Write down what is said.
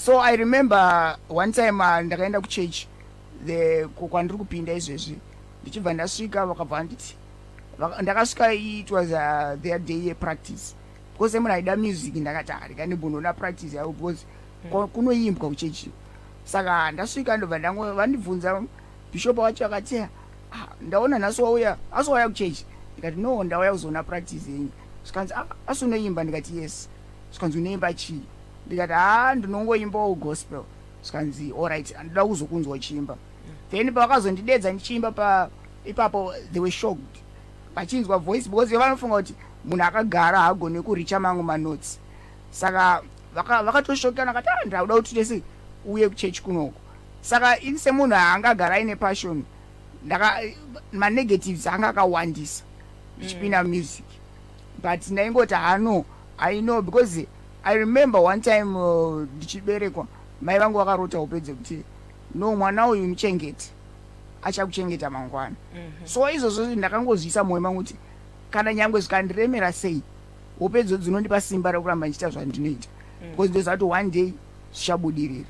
So I remember one time ndakaenda kuchurch the kwandiri kupinda izvezvi. Ndichibva ndasvika, vakabva vanditi, ndakasvika, it was their day yepractice, because semunhu aida music ndakati, "Ah, rega ndimbonoona practice yavo," because kunoimbwa kuchechi. Saka ndasvika, ndobva ndango vandibvunza, bishop wacho akati, "Ah, ndaona nhasi wauya, asi wauya kuchechi?" Ndikati, "No, ndauya kuzoona practice yenyu." Zvikanzi, "Ah, asi unoimba?" Ndikati, "Yes." Zvikanzi, "Unoimba chii?" Ndikati, "Ha, ndinongoimbawo gospel." Zvikanzi, "Alright, ndoda kuzokunzwa uchiimba." Then pavakazondidedza ndichiimba pa ipapo, they were shocked vachinzwa voice, because vanofunga kuti munhu akagara haagoni kuricha mamwe manotes. Saka vakatoshokana, vakati, "Ah, ndakuda kuti tese uye kuchechi kunoko." Saka ini semunhu haangagara aine passion, ndaka manegatives anga akawandisa ndichipinda music, but ndaingoti, "Hano, I know," because I remember one time ndichiberekwa, mai vangu vakarota hope dzekuti, "No, mwana uyu muchengete, achakuchengeta mangwana." So izvozvo ndakangozviisa mwoyo mangu kuti kana nyangwe zvikandiremera sei, hope idzo dzinondipa simba rekuramba ndichiita zvandinoita, because ndoziva kuti one day zvichabudirira.